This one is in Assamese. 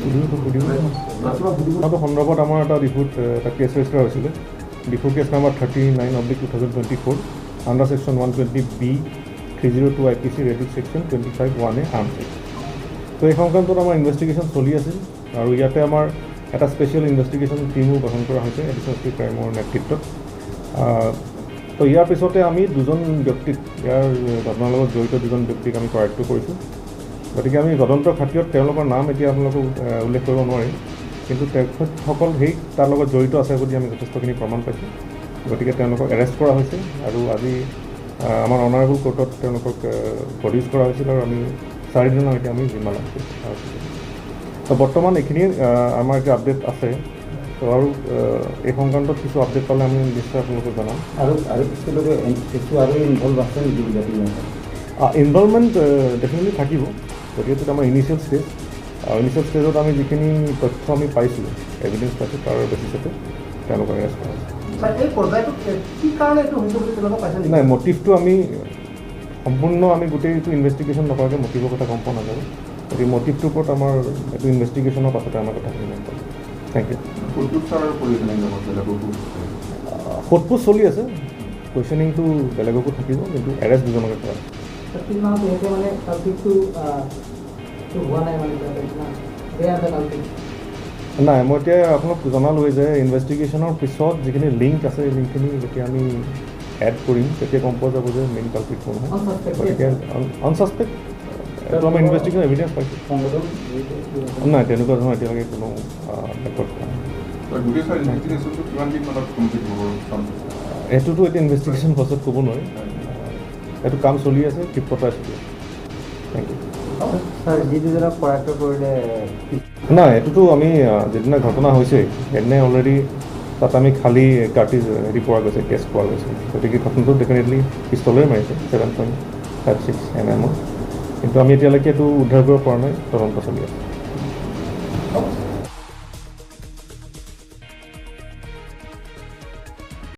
ঘটনাটো সন্দৰ্ভত আমাৰ এটা ডিফুত এটা কেছ ৰেজিষ্টাৰ হৈছিলে, Diphu case number 39/2024 under section 120B, 302 IPC, read with section 25(1)A Arms Act। তো এই সংক্ৰান্তত আমাৰ ইনভেষ্টিগেশ্যন চলি আছিল আৰু ইয়াতে আমাৰ এটা স্পেচিয়েল ইনভেষ্টিগেশ্যন টীমো গঠন কৰা হৈছে এডিশ্যনেল এছ পি ক্ৰাইমৰ নেতৃত্বত। তো ইয়াৰ পিছতে আমি দুজন ব্যক্তিক, ইয়াৰ ঘটনাৰ লগত জড়িত দুজন ব্যক্তিক আমি কৰায়ত্ব কৰিছোঁ। গতিকে আমি তদন্তৰ খাতিৰত তেওঁলোকৰ নাম এতিয়া আপোনালোকক উল্লেখ কৰিব নোৱাৰিম, কিন্তু তেখেতসকল সেই তাৰ লগত জড়িত আছে বুলি আমি যথেষ্টখিনি প্ৰমাণ পাইছোঁ। গতিকে তেওঁলোকক এৰেষ্ট কৰা হৈছে আৰু আজি আমাৰ অনাৰেবল কোৰ্টত তেওঁলোকক প্ৰডিউচ কৰা হৈছিল আৰু আমি 4 দিনৰ এতিয়া আমি জিম্মা লাভ কৰিছোঁ। তো বৰ্তমান এইখিনি আমাৰ এতিয়া আপডেট আছে। তো আৰু এই সংক্ৰান্তত কিছু আপডেট পালে আমি নিশ্চয় আপোনালোকক জনাম। আৰু আৰু পিছলৈকে কিছু আৰু ইনভলভ আছে নেকি জাতি? ইনভলভমেণ্ট ডেফিনেটলি থাকিব। গতিকে এইটো আমাৰ ইনিচিয়েল ষ্টেজ আৰু ইনিচিয়েল ষ্টেজত আমি যিখিনি তথ্য আমি পাইছোঁ, এভিডেঞ্চ পাইছোঁ, তাৰ বেচিছতে তেওঁলোকক এৰেষ্ট কৰা হৈছে। ছাৰ, এই পৰ্যায়টোত কি কাৰণে এইটো হৈছে বুলি তেওঁলোকে পাইছে নেকি? নাই, মটিভটো আমি সম্পূৰ্ণ আমি গোটেই এইটো ইনভেষ্টিগেশ্যন নকৰাকৈ মটিভৰ কথা গম পোৱা নাযাব। গতিকে মটিভটোৰ ওপৰত আমাৰ এইটো ইনভেষ্টিগেশ্যনৰ পাছতে আমাৰ কথাখিনি গম পাম। Thank you. সোধ ছাৰ আৰু কৰিছে নেকি লগত বেলেগকো? সোধ পোছ চলি আছে, কুৱেশ্যনিংটো বেলেগকো থাকিব, কিন্তু এৰেষ্ট দুজনকে কৰা হৈছে। 3 মাহত ইহঁতে মানে কালপ্ৰিটটো হোৱা নাই, মানে they are the culprit? নাই, মই এতিয়া আপোনাক জনালোৱেই যে ইনভেষ্টিগেশ্যনৰ পিছত যিখিনি লিংক আছে, সেই লিংকখিনি যেতিয়া আমি এড কৰিম, তেতিয়া গম পোৱা যাব যে মেইন কালপ্ৰিট কোন হয়। গতিকে অন ছাছপেক্ট এইটো আমাৰ ইনভেষ্টিগেশ্যন এভিডেঞ্চ পাইছোঁ। সংগঠন? নাই, তেনেকুৱা ধৰণৰ এতিয়ালৈকে কোনো ৰেকৰ্ড কৰা নাই। গোটেই ছাৰ, ইনভেষ্টিগেশ্যনটো কিমান দিন মানত কমপ্লিট হ'ব? এইটোতো এতিয়া ইনভেষ্টিগেশ্যন পাছত ক'ব নোৱাৰিম। এইটো কাম চলি আছে, ক্ষিপ্ৰতাৰে চলি আছে। Thank you. Sir, যি দুজনক কৰায়ত্ব কৰিলে? নাই, এইটোতো আমি যিদিনা ঘটনা হৈছে সেইদিনাই অলৰেডি তাত আমি খালী কাৰ্টিজ হেৰি পোৱা গৈছে, কেছ পোৱা গৈছে। গতিকে ঘটনাটো ডেফিনেটলি পিষ্টলেৰে মাৰিছে, 7.56 mm ৰ। কিন্তু আমি এতিয়ালৈকে এইটো উদ্ধাৰ কৰিব পৰা নাই, তদন্ত চলি আছে।